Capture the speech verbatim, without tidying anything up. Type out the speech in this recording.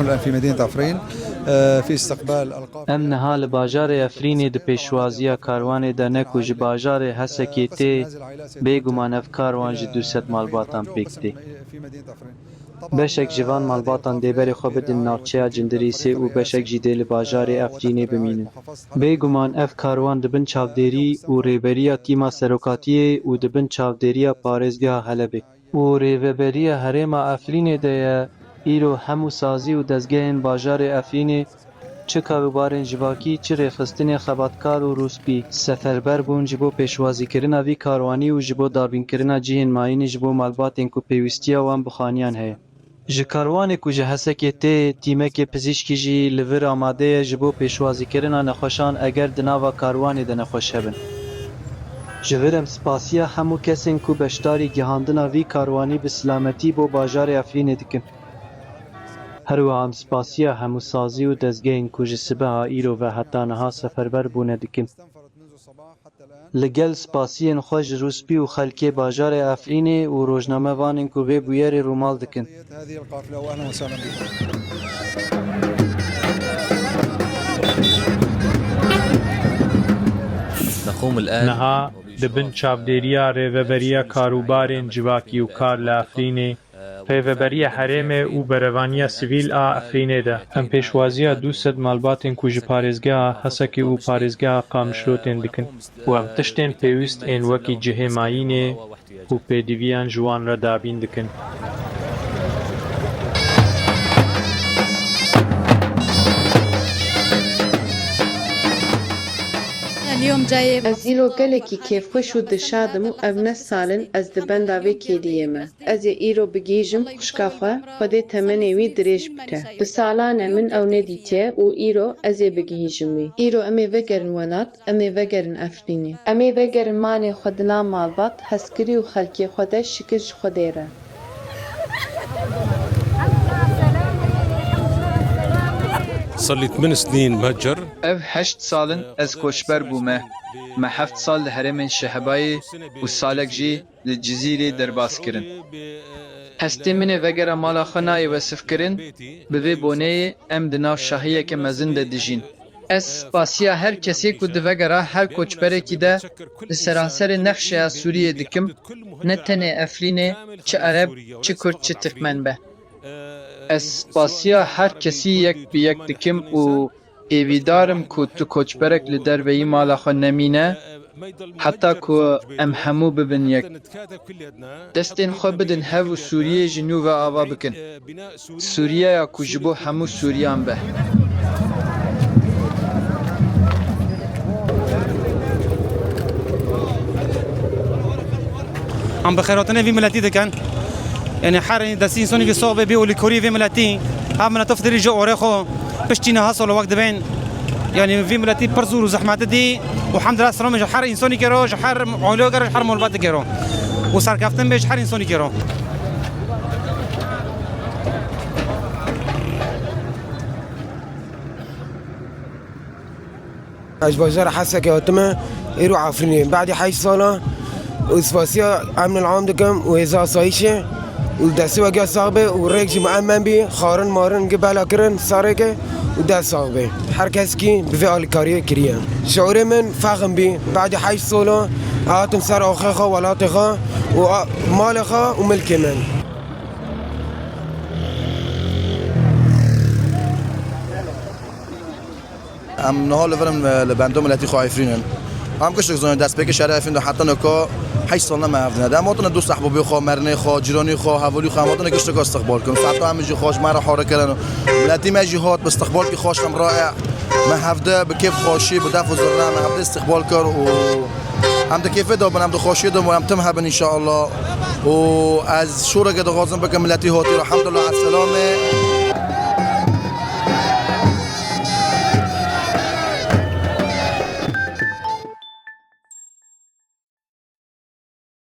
الآن في مدينة عفرين، آه، في استقبال القافلة. Em niha li bajarê Efrînê di pêşwaziya karwanê de ne ku ji bajarê Hesekê tê, bêguman ev karwan ji du sed malbatan pêk tê. Beşek ji van malbatan dê berê xwe bidin navçeya Cindirîsê û beşek jî dê li bajarê Efrînê bimînin. Bêguman ev karwan di bin çavdêrî û rêberiya tîma serokatiyê û di bin çavdêriya parêzgeha Helebê û rêveberiya herêma Efrînê de ye. Îro hemû sazî û dezgehên bajarê Efrînê, çi karûbarên civakî, çi rêxistinên xebatkar û rûspî, seferber bûn ji bo pêşwazîkirina vî karwanî û ji bo dabînkirina cihên mayînê ji bo malbatên ku pêwîstiya wan bi xaniyan heye. Ji karwanê ku ji Hesekê tê, tîmekê pizîşkî jî li vir amade ye ji bo pêşwazîkirina nexweşan eger di nava karwanê de nexweş hebin. Ji vir em spasiya hemû kesên ku beşdarî gihandina vî karwanî bi silametî bo bajarê Efrînê dikin. Her wiha em spasiya hemû sazî û dezgehên ku ji sibeha îro ve heta niha seferber bûne dikin. Li gel spasiyên xwe ji rûspî û xelkê bajarê Efrînê û rojnamevanên ku vê bûyerê rûmal dikin. Niha di bin çavdêriya Rêveberiya Karûbarên Civakî û Kar li Efrînê, Rêveberiya Herêmê û Berevaniya Sivîl a Efrînê de, em pêşwaziya du sed malbatên ku ji parêzgeha Hesekê û parêzgeha Qamişlo tên dikin û em tiştên pêwîst ên wekî cihê mayînê û pêdiviyan ji wan re dabîn dikin. Ez îro gelekî kêfxweş û dilşad im û ev ne sal in ez di benda vê kêliyê me. Ez ê îro bigihîjim xwişka xwe, Xwedê temenê wî dirêj bike. Bi salan e min ew nedîtiye û îro ez ê bigihîjim wî. Îro em ê vegerin welat, em ê vegerin Efrînê. Em ê vegerin malê xwe di nav malbat, hezkirî û xelkê xwe de şikir ji Xwedê re. صار لي ثمان سنين مهجر. Ev heşt sal in ez koçber bûme. Me heft sal li herêmên Şehebayê û salek jî li Cizîrê derbas kirin. Hestê min ê vegera mala xwe nayê wesifkirin, bi vê boneyê em di nav şahiyeke mezin de dijîn. Ez spasiya her kesê ku di vegera her koçberekî de li seranserê nexşeya Sûriyê dikim, ne tenê Efrînê, çi Ereb, çi Kurd, çi Tirkmen be. Ez spasiya her kesî yek bi yek dikim û hêvîdar im ku tu koçberek li derveyî mala xwe nemîne, heta ku em hemû bibin yek. Destên xwe bidin hev û Sûriyê ji nû ve ava bikin. Sûriyeya ku ji bo hemû Sûriyan be. Em bi xêrhatinê vî miletî dikin. Yanî her destî însanî vî soxbê bî û li korî vî miletî. Ev mileto fitirî ji orê xwe piştî niha solo wek dibên. Yanî vî miletî pir zûr û zehmetî dî û hemdira selamê ji her însanî kero, ji her oylê kero, ji her malbatê kero. Û serkeftin bê ji her însanî kero. Ez ji bajara Hesekê hatime, îro Efrînê. Badî heşt sala û spasiya emnil am dikim û hêza asayîşê û destê we giya sax be û rêk jî muemen bî, xarin marin gi bela kirin serê ke û dest sax be. Her kes kî bi vê alîkariyê kiriye. Şiûrê min fexm bî, badî heşt sala hatim ser axê xwe, welatê xwe û a-, malê xwe û milkê min. Em niha li vir in, e, li benda miletî xwe Efrîn in. Em kiştik zanîn destpêkê şerê Efrîn de heta nika heşt sal ne me hev dine. Em hatine dost ehbabê xwe, merinê xwe, cîranê xwe, hevalî xwe, em hatine kişteka istiqbal kirin. Saeta em jî xweş me re hare kirin. Miletî me jî hat bi istiqbalkî xweş em rae. Me hevde bi kêf xweşî, bi def û zirna me hevde istiqbal kir û em di kêfê de bin, em di xweşiyê de bin, em tim hebin înşallah. Û ez şoreke dixwazim bikim miletî hatî re. Hemdullah, eselamê.